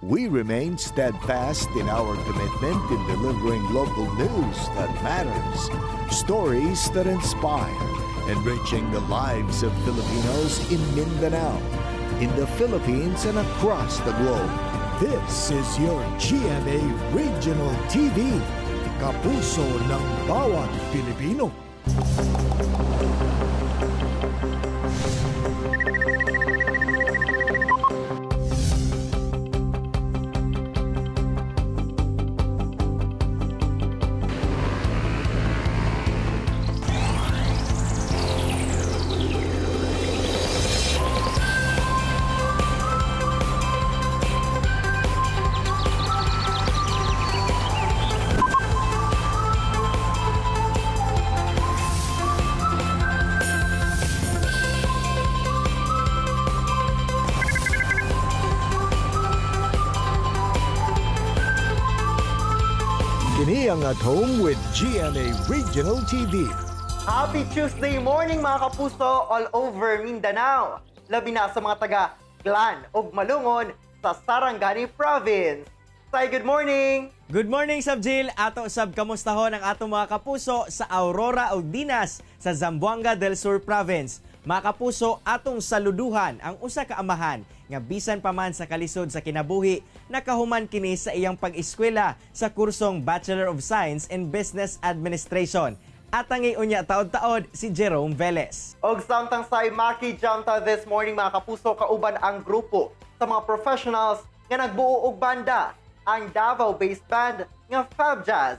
We remain steadfast in our commitment in delivering local news that matters, stories that inspire, enriching the lives of Filipinos in Mindanao, in the Philippines, and across the globe. This is your GMA Regional TV, kapuso ng bawat Pilipino. Kini ang At Home with GMA Regional TV. Happy Tuesday morning, mga kapuso, all over Mindanao. Labi na sa mga taga Glan ug Malungon sa Sarangani Province. Say good morning! Good morning, Sab Jill. Ato sab kamustahon ang atong mga kapuso sa Aurora ug Dinas sa Zamboanga del Sur Province. Mga kapuso, atong saluduhan ang usa ka amahan nga bisan pa man sa kalisod sa kinabuhi, nakahuman kini sa iyang pag-eskwela sa kursong Bachelor of Science in Business Administration. Atangi unya taod-taod si Jerome Velez. Og samtang say Maki Jamta this morning, mga kapuso, kauban ang grupo sa mga professionals nga nagbuo og banda, ang Davao-based band nga Fab Jazz.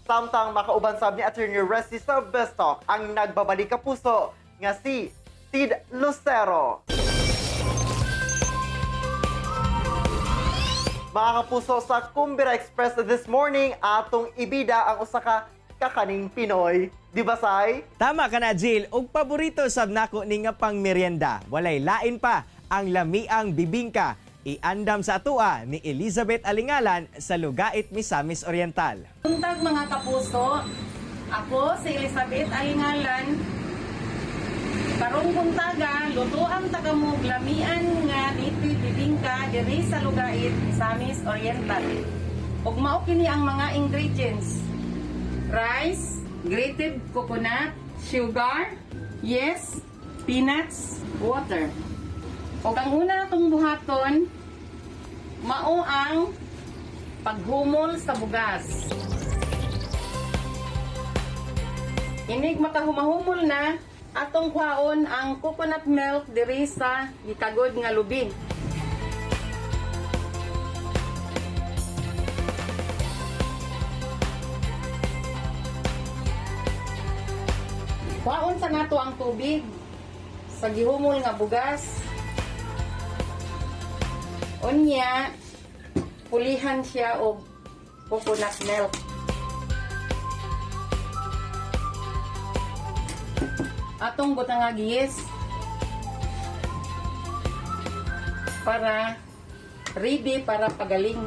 Samtang makauban sab ni Attorney Resty sa Best Talk ang nagbabalik, kapuso, nga si Sid Lucero. Mga kapuso, sa Kumbira Express this morning, atong ibida ang usa ka kakaning Pinoy. Di ba, Sai? Tama ka na, Jill. Ug paborito sab nako ni nga pang merienda. Walay lain pa ang lamiang bibingka. Iandam sa atua ni Elizabeth Alingalan sa Lugait, Misamis Oriental. Buntag, mga kapuso, ako si Elizabeth Alingalan. Karong buntaga, lutuan ta kamo og lamian nga native bibingka diri sa Lugait, Misamis Oriental. Ug mao kini ang mga ingredients: rice, grated coconut, sugar, yes, peanuts, water. Ug ang una atong buhaton mao ang paghumol sa bugas. Inig makahumahumol na, atong kwaon ang coconut milk diri sa gikagod nga lubi. Kwaon sa nato ang tubig sa gihumol nga bugas. Unya, pulihan siya og coconut milk. Atong butangag yeast para ready para pagaling.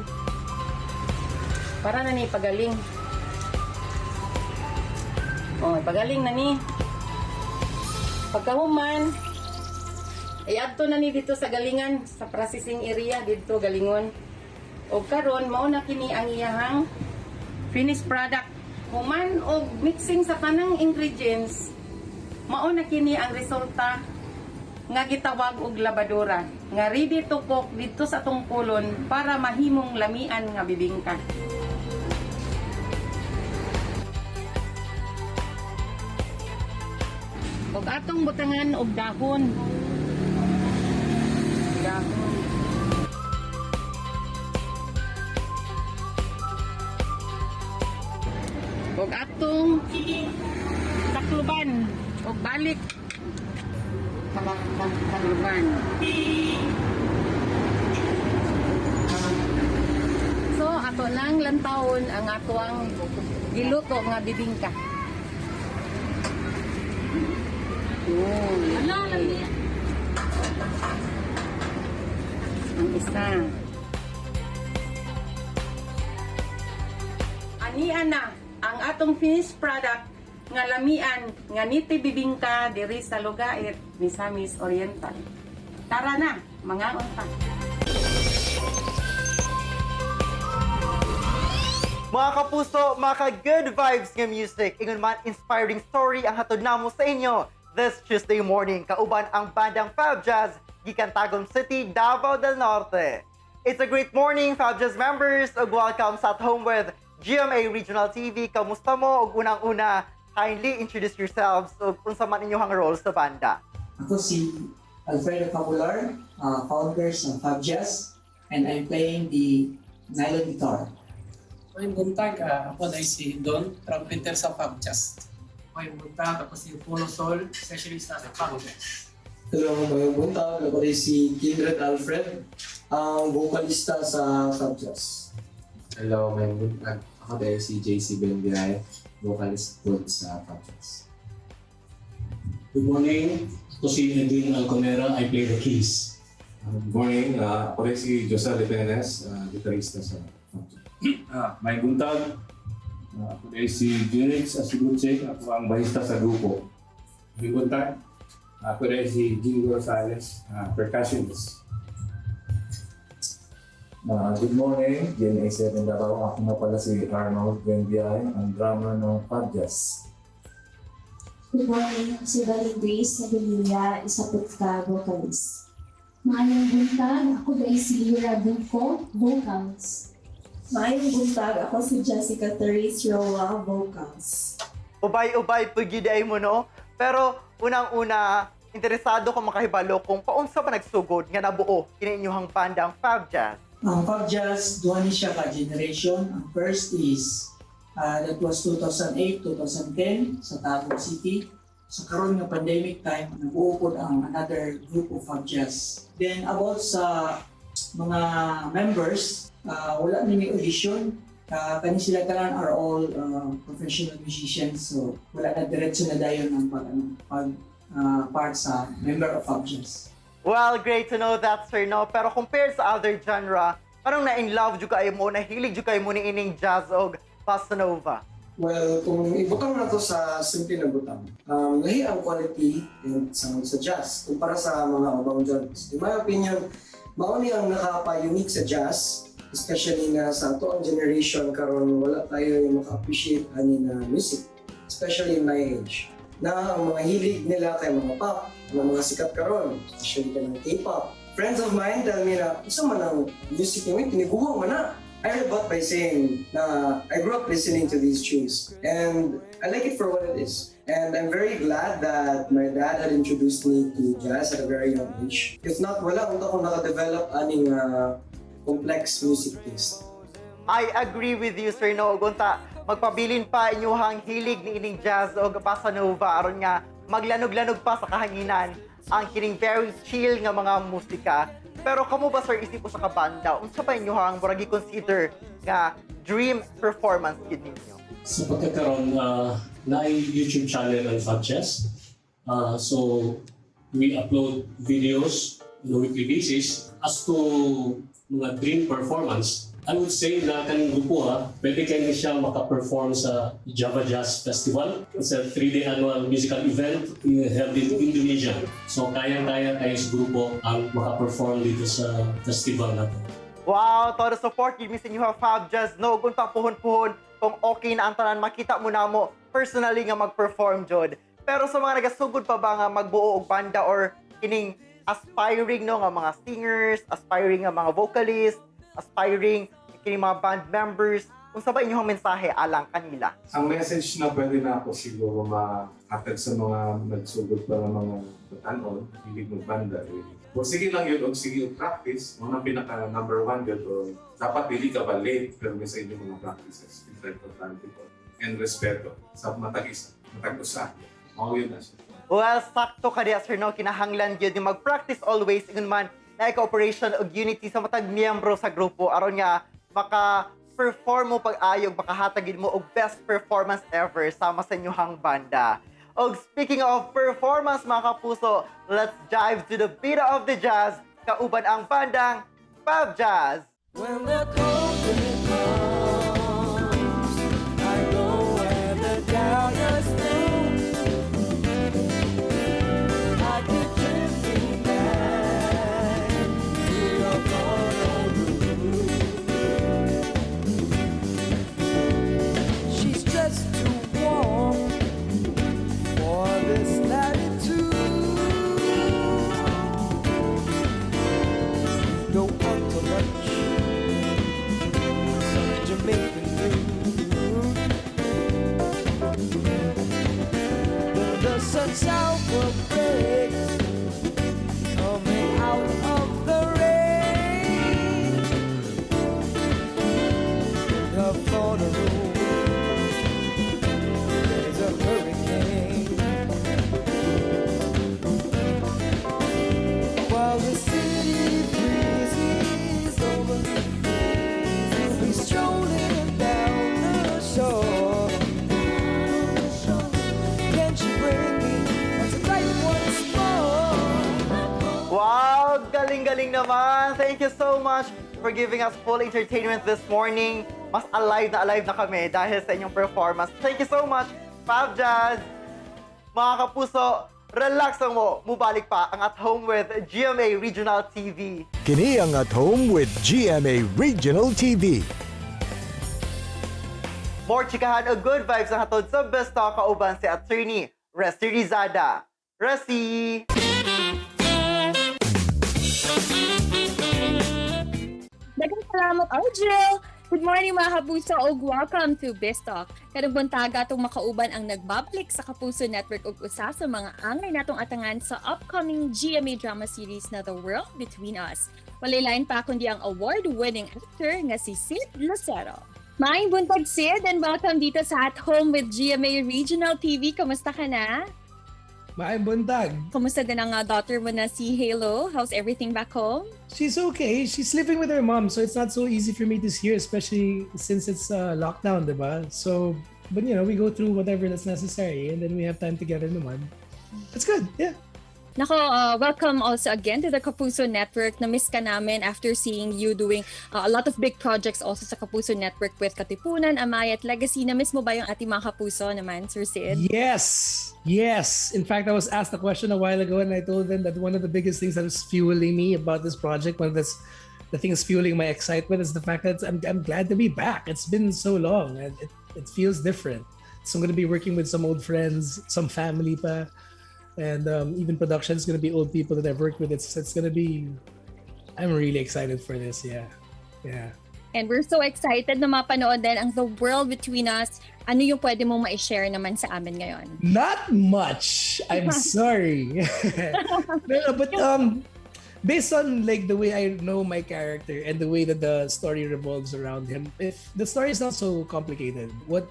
Para na ni pagaling. Oh, pagaling na ni. Pagkahuman, iadto na ni dito sa galingan sa processing area didto galingon. Og karon mao na kini ang iyahang finished product. Human og mixing sa tanang ingredients, mao na kini ang resulta nga gitawag og labadora nga ready to cook didto sa atong kolon para mahimong lamian nga bibingka. Og atong butangan og dahon. Dahon. Og atong takluban og balik takluban. So ato nang lantawon ang atoang giluto nga bibingka. Yun. Ang isa. Ania na ang atong finished product nga lamian nga native bibingka diri sa Lugait, Misamis Oriental. Tara na, mga unta. Mga kapuso, maka good vibes nga music, ingon man inspiring story ang hatod namo sa inyo this Tuesday morning, kauban ang bandang Fab Jazz gikan Tagum City, Davao del Norte. It's a great morning, Fab Jazz members, ug welcome sa At Home with GMA Regional TV. Kamusta mo? Ug unang-una, kindly introduce yourselves ug unsa man inyong role sa banda. Ako si Alfredo Cabular, founder sa Fab Jazz, and I'm playing the nylon guitar. Maayong buntag, ako na si Don, trumpeter sa Fab Jazz. Maayong buntag, ako si Polo Sol, sessionista sa Fab Jazz. Hello, maayong buntag. Ako rin si Kindred Alfred, ang vocalista sa Fab Jazz. Hello, maayong buntag. Ako dahil si JC Benviay, vocalist po sa Fab Jazz. Good morning. Ako si Edwin Alconera. I play the keys. Good morning. Ako rin si Jose Lipenes, gitarista sa Fab Jazz. Maayong buntag. Ako rin si Junix Asiguche. Ako ang bahista sa grupo. Maayong buntag. Ako rin si Jingo Rosales, percussionist. Good morning, GMA 7 Davao. Ako nga pala si Arnold Benviay, ang drummer ng Fab Jazz. Good morning, ako si Valing Grace Nabilia, isa po ka vocalist. Maayong buntag, ako dahil si Lira Duco, vocals. Maayong buntag, ako si Jessica Therese Roa, vocals. Ubay-ubay po gyud ay mo, no? Pero unang-una, interesado ko makahibalo kung paunsa ba nagsugod nga nabuo kini inyong banda ang Fab Jazz. Ang Fab Jazz, duha ni siya ka generation. Ang first is, that was 2008, 2010 sa Tagum City. Sa karon nga pandemic time, nabuo pod ang another group of Fab Jazz. Then about sa mga members, wala ni may audition. Kani sila tanan are all professional musicians, so wala na, diretso na dayon ang pag ano, pag part sa member of Fab Jazz. Well, great to know that, sir, no? Pero compared sa other genre, parang na-in love jud kayo mo, nahilig jud kayo mo ni ining jazz og bossa nova? Well, kung ibutang na to sa simple na butang, lahi ang quality and sound sa jazz kumpara sa mga ubang genres. In my opinion, mao ni ang nakapa-unique sa jazz, especially na sa ato ang generation karon, wala tayo yung maka-appreciate ani na music, especially in my age. Na ang mga hilig nila kay mga pop, ang mga sikat karon, especially kanang K-pop. Friends of mine tell me na, "Unsa man ang music niyo, tiniguang man na." I rebut by saying na I grew up listening to these tunes and I like it for what it is. And I'm very glad that my dad had introduced me to jazz at a very young age. If not, wala unta akong nakadevelop aning complex music taste. I agree with you, sir, no? Ug unta, magpabilin pa inyuhang hilig ni ining jazz og bossa nova aron nga maglanog-lanog pa sa kahanginan ang kining very chill nga mga musika. Pero kamo ba, sir, isip usa ka banda, unsa ba inyuhang murag i-consider nga dream performance gid ninyo? Sa pagkakaroon, na YouTube channel ang Fab Jazz. So, we upload videos on a weekly basis. As to mga dream performance, I would say na kaning grupo ha, pwede kayo siya maka-perform sa Java Jazz Festival. It's a 3-day annual musical event held in Indonesia. So kayang-kaya kayo sa grupo ang maka-perform dito sa festival na to. Wow, todo support gid mi sa inyo Fab Jazz, no? Kung puhon-puhon, kung okay na ang tanan, makita mo na mo personally nga mag-perform jud. Pero sa mga nagasugod pa ba nga magbuo og banda or kining aspiring, no, nga mga singers, aspiring nga mga vocalists, aspiring kining mga band members, unsa ba inyong mensahe alang kanila? Ang message na pwede na ako siguro mahatag sa mga nagsugod pa ng mga batanon, hilig magbanda, eh, kung sige lang yun, o sige yung practice, mga pinaka number one yun, o dapat dili ka ba late pero may sa inyong mga practices. Importante po. And respeto sa matag isa, matag usa. Mao yun na siya. Well, sakto ka diya, sir, no? Kinahanglan gyud nga mag-practice always, ingon man na cooperation ug unity sa matag miyembro sa grupo aron nga maka-perform mo pag-ayog, makahatag gid mo og best performance ever sama sa inyong banda. Og speaking of performance, mga kapuso, let's dive to the beat of the jazz kauban ang bandang Fab Jazz. When the cold comes, I go where the dahlias bloom. Like a drifting back to your corner room. Thank you so much for giving us full entertainment this morning. Mas alive na kami dahil sa inyong performance. Thank you so much, Fab Jazz! Mga kapuso, relax lang mo. Mubalik pa ang At Home with GMA Regional TV. Kini ang At Home with GMA Regional TV. More chikahan o good vibes ang hatod sa Best Talk kauban si Attorney Resi Rizada. Resi! Daghang salamat, Argel! Good morning, mga kapuso, ug welcome to Biztalk. Karong buntaga atong makauban ang nagbabalik sa Kapuso Network ug usa sa mga angay natong atangan sa upcoming GMA drama series na The World Between Us. Walay lain pa kundi ang award-winning actor nga si Sid Lucero. Maayong buntag, Sid, and welcome dito sa At Home with GMA Regional TV. Kamusta ka na? Maayong buntag. Kamusta din ang daughter mo na si Halo? How's everything back home? She's okay. She's living with her mom, so it's not so easy for me to see her, especially since it's lockdown, diba? So, but we go through whatever that's necessary, and then we have time together naman. It's good, yeah. Nako, welcome also again to the Kapuso Network. Na-miss ka namin after seeing you doing a lot of big projects also sa Kapuso Network with Katipunan, Amaya at Legacy. Na-miss mo ba yung ating mga Kapuso naman, Sir Sid? Yes. In fact, I was asked a question a while ago, and I told them that one of the biggest things that was fueling me about this project, one of the things fueling my excitement, is the fact that I'm glad to be back. It's been so long, and it feels different. So I'm going to be working with some old friends, some family pa, and even production is going to be old people that I've worked with. It's going to be, I'm really excited for this. Yeah. And we're so excited na mapanood din ang The World Between Us. Ano yung pwede mong ma-share naman sa amin ngayon? Not much. I'm sorry. No, but based on like the way I know my character and the way that the story revolves around him, if the story is not so complicated, what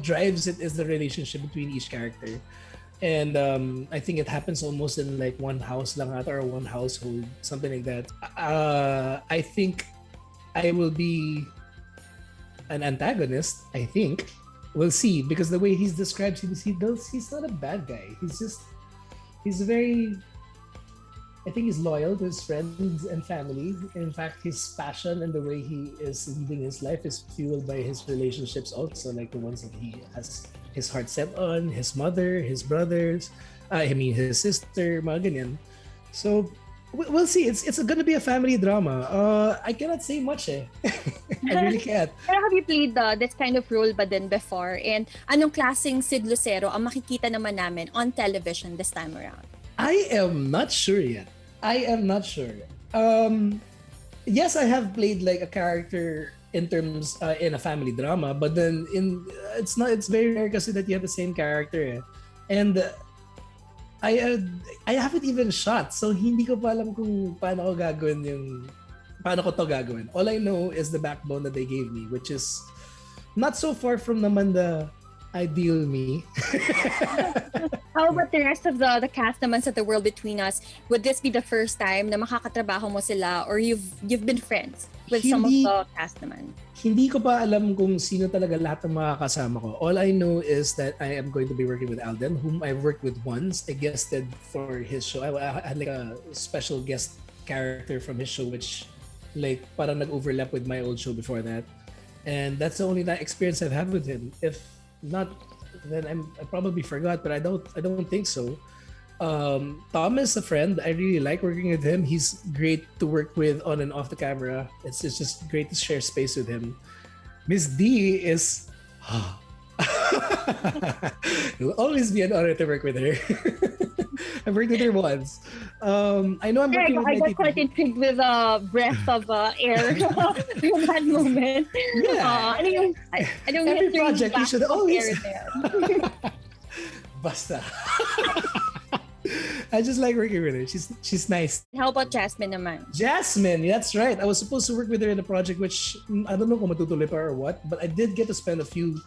drives it is the relationship between each character. And I think it happens almost in like one house lang ata or one household, something like that. I think I will be an antagonist, I think. We'll see, because the way he's described, he's not a bad guy. He's very, I think he's loyal to his friends and family. In fact, his passion and the way he is leading his life is fueled by his relationships also, like the ones that he has his heart set on, his mother, his brothers, I mean, his sister, mga ganyan. So, we'll see. It's gonna be a family drama. I cannot say much eh. I really can't. Pero have you played this kind of role ba din before? And anong klaseng Sid Lucero ang makikita naman namin on television this time around? I am not sure yet. I am not sure. Yes, I have played like a character in terms in a family drama, but then in it's not, it's very rare kasi that you have the same character eh. And I haven't even shot, so hindi ko pa alam kung paano ko gagawin yung paano ko to gagawin. All I know is the backbone that they gave me, which is not so far from naman the ideal me. How about the rest of the cast naman sa The World Between Us? Would this be the first time na makakatrabaho mo sila, or you've been friends with some of the cast naman? Hindi ko pa alam kung sino talaga lahat ng mga kasama ko. All I know is that I am going to be working with Alden, whom I've worked with once. I guested for his show. I had like a special guest character from his show, which like parang nag-overlap with my old show before that. And that's the only that experience I've had with him. If not, then I probably forgot, but I don't think so. Tom is a friend. I really like working with him. He's great to work with on and off the camera. It's just great to share space with him. Miss D is, it will always be an honor to work with her. I've worked with her once. I know I'm working with I my got tita. Quite intrigued with a breath of air in that moment. Yeah. Ano yung, ano yung Every history project, you back should of always air there? Basta. I just like working with her. She's nice. How about Jasmine naman? Jasmine, that's right. I was supposed to work with her in a project which I don't know kung matutuloy pa or what, but I did get to spend a few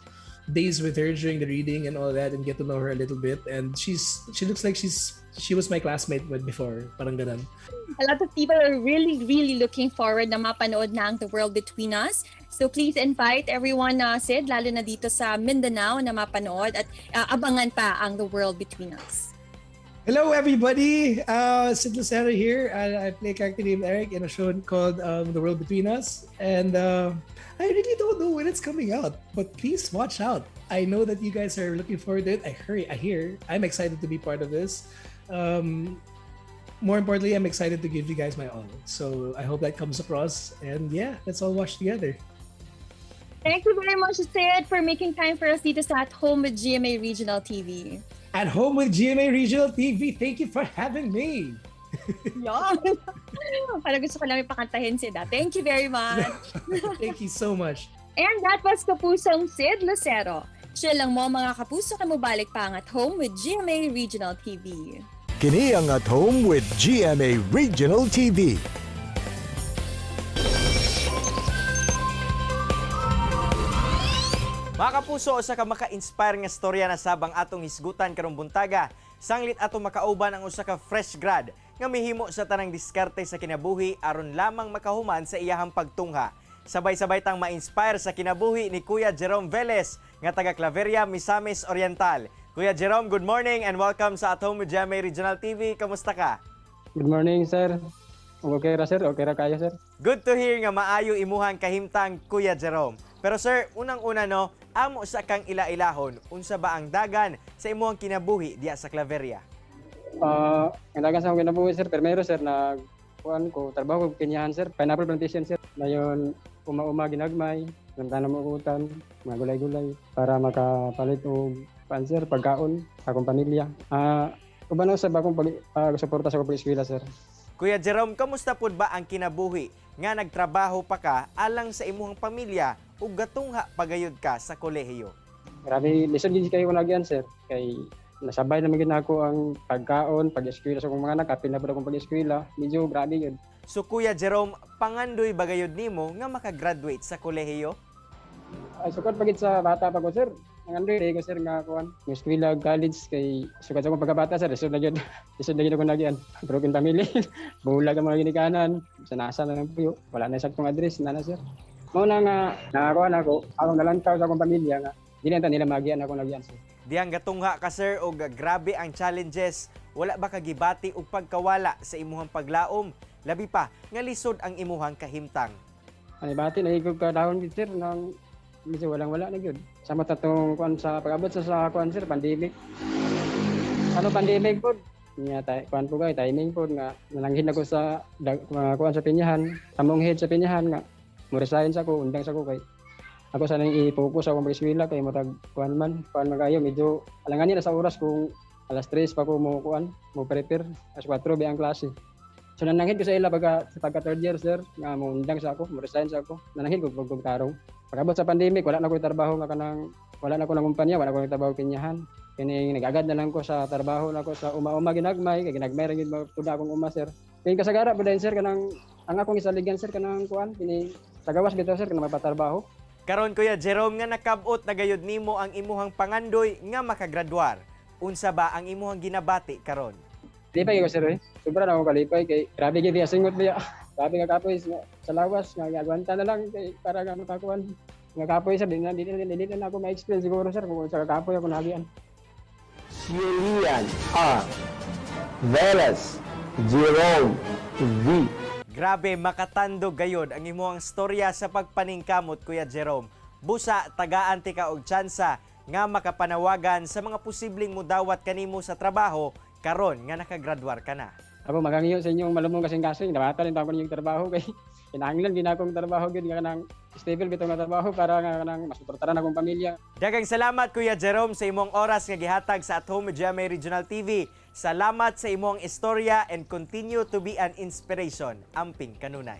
days with her during the reading and all that and get to know her a little bit. And she looks like she was my classmate with before. Parang ganun. A lot of people are really, really looking forward na mapanood na ang The World Between Us. So please invite everyone na, Sid, lalo na dito sa Mindanao, na mapanood at abangan pa ang The World Between Us. Hello, everybody. Sid Lucero here. I play a character named Eric in a show called The World Between Us. And I really don't know when it's coming out, but please watch out. I know that you guys are looking forward to it. I hear. I'm excited to be part of this. More importantly, I'm excited to give you guys my all. So I hope that comes across. And yeah, let's all watch together. Thank you very much, Sid, for making time for us dito sa At Home with GMA Regional TV. At Home with GMA Regional TV. Thank you for having me. Yan. Parang gusto ko lang ipakantahin sila. Thank you very much. Thank you so much. And that was Kapusong Sid Lucero. Chill lang mo, mga kapuso, kay mobalik pa ang At Home with GMA Regional TV. Kini ang At Home with GMA Regional TV. Mga kapuso, usa ka maka-inspire nga storya na sab ang atong hisgutan karong buntaga. Sanglit ato makauban ang usa ka fresh grad nga mihimo sa tanang diskarte sa kinabuhi aron lamang makahuman sa iyahang pagtungha. Sabay-sabay tang ma-inspire sa kinabuhi ni Kuya Jerome Velez nga taga Claveria, Misamis Oriental. Kuya Jerome, good morning and welcome sa At Home with GMA Regional TV. Kamusta ka? Good morning, sir. Okay ra, sir. Okay ra kayo, sir. Good to hear nga maayo imuhang kahimtang, Kuya Jerome. Pero sir, unang-una no, amo sa kang ila-ilahon, unsa ba ang dagan sa imuhang kinabuhi diya sa Claveria? Ang dagan sa akong kinabuhi, sir, primero, sir, nag kuan ko, trabaho ko pinyahan, sir, pineapple plantation, sir. Dayon uma-uma ginagmay, tanom og utan, mga gulay-gulay para makapalit og kuan, sir, pagkaon sa akong pamilya. Uban sa akong pag suporta sa akong pag-eskwela, sir. Kuya Jerome, kamusta pud ba ang kinabuhi nga nagtrabaho pa ka alang sa imuhang pamilya ug gatungha pagayod ka sa kolehiyo? Grabe, lisod gid kayo nagyan, sir. Kay nasabay naman gid nako ang pagkaon, pag-eskwela sa akong mga anak, apil na pud akong pag-eskwela. Medyo grabe yun. So Kuya Jerome, pangandoy bagayod nimo nga makagraduate sa kolehiyo? Ay, sukad pagid sa bata pa ko, sir. Ang andoy ko, sir, nga kuan. Ng eskwela college kay sukad sa akong pagkabata, sir, lisod na gyud. Lisod na gyud ako nagyan. Broken family. Bulag ang mga ginikanan. Sa nasa na lang puyo. Wala na saktong address na na, sir. Mao na nga nakakuan ako, akong nalantaw sa akong pamilya nga dili na nila magian ako nagyan, sir. Dihang gatungha ka, sir, og grabe ang challenges, wala ba ka gibati og pagkawala sa imuhang paglaom? Labi pa nga lisod ang imuhang kahimtang. Ani bati na ikog ka dahon gid, sir, nang medyo walang wala na gyud. Sama ta tong kuan sa pag-abot sa kuan, sir, pandemic. Ano pandemic pod? Nya tay kuan po kay timing pod nga nananghin ako sa mga kuan sa pinyahan, among head sa pinyahan nga mo resign sa ko, undang sa ko kay ako sa nang i-focus sa akong pag-eskwela kay murag kuan man kayo medyo alanganin na sa oras kung alas 3 pa ko mo kuan mo prepare, alas 4 ba ang klase. So nananghin ko sa ila pagka sa pagka third year, sir, nga mo undang sa ako, mo resign sa ako. Nananghin ko pag tarong. Pag-abot sa pandemic, wala na ko trabaho nga kanang wala na ko ng kumpanya, wala ko trabaho pinyahan. Kini nag-agad na lang ko sa trabaho nako sa uma-uma ginagmay, kay ginagmay ra gyud magtuda akong uma, sir. Kay kasagara pa din, sir, kanang ang akong isaligan, sir, kanang kuan kini sa gawas bitaw, sir, kanang mapatrabaho. Karon, Kuya Jerome, nga nakab-ot na gayud nimo ang imuhang pangandoy nga makagraduar. Unsa ba ang imuhang ginabati karon? Lipay ko, sir, eh. Sobra na ako kalipay kay grabe gyud singot biya. Grabe nga kapoy sa lawas nga giagwanta na lang kay para nga makakuan. Nga kapoy, sir, di na ako ma-explain siguro, sir, kung sa kapoy ako nagian. Julian R. Velez Jerome V. Grabe makatandog gayod ang imuhang storya sa pagpaningkamot, Kuya Jerome. Busa tagaan tika og tsansa nga makapanawagan sa mga posibleng mudawat kanimo sa trabaho karon nga nakagraduar ka na. Ako magangiyo sa inyong malumong kasing-kasing, nawatan din ako ninyong trabaho kay kinahanglan gid akong trabaho gyud nga kanang stable bitaw nga trabaho para nga kanang masuportaran akong pamilya. Daghang salamat, Kuya Jerome, sa imong oras nga gihatag sa At Home with GMA Regional TV. Salamat sa imong istorya and continue to be an inspiration. Amping kanunay.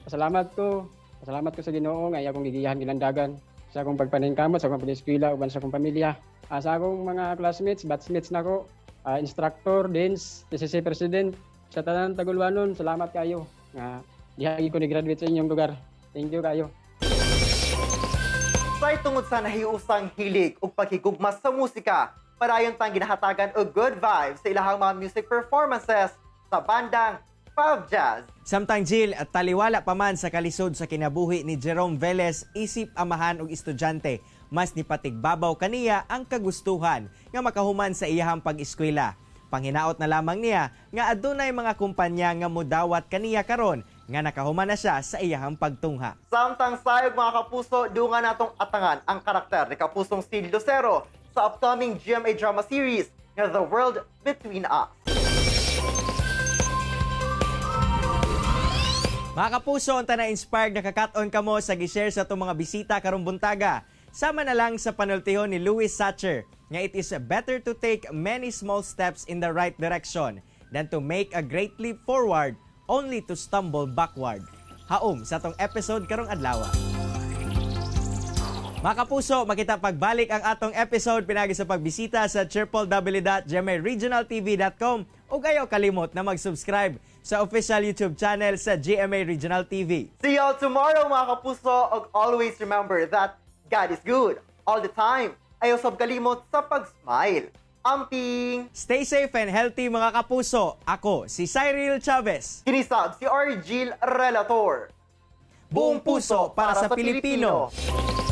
Pasalamat ko. Pasalamat ko sa Ginoo nga iya akong gigiyahan gilandagan sa akong pagpaningkamot, sa akong pag-eskwela uban sa akong pamilya. Sa akong mga classmates, batchmates nako, instructor, deans, PCC president, sa tanan Tagulwanon, salamat kayo nga diha ko ni graduate sa inyong lugar. Thank you kayo. Say tungod sa nahiusang hilig ug paghigugma sa musika, padayon tang ginahatagan og good vibes sa ilahang mga music performances sa bandang Fab Jazz. Samtang Jill, at taliwala pa man sa kalisod sa kinabuhi ni Jerome Velez isip amahan og estudyante, mas nipatigbabaw kaniya ang kagustuhan nga makahuman sa iyahang pag-eskwela. Panghinaot na lamang niya nga adunay mga kumpanya nga mudawat kaniya karon nga nakahuman na siya sa iyahang pagtungha. Samtang sayog, mga kapuso, dunga natong atangan ang karakter ni kapusong si Lucero sa upcoming GMA drama series nga The World Between Us. Mga kapuso, unta na inspired na kakat-on kamo sa gi-share sa atong mga bisita karong buntaga. Sama na lang sa panultihon ni Louis Sachar nga it is better to take many small steps in the right direction than to make a great leap forward only to stumble backward. Haom sa atong episode karong adlaw. Mga kapuso, makita pagbalik ang atong episode pinagi sa pagbisita sa www.gmaregionaltv.com ug ayaw kalimot na mag-subscribe sa official YouTube channel sa GMA Regional TV. See y'all tomorrow, mga kapuso, ug always remember that God is good all the time. Ayaw sab kalimot sa pag-smile. Amping! Stay safe and healthy, mga kapuso. Ako si Cyril Chavez. Kini sab si Argil Relator. Buong puso para sa Pilipino. Pilipino.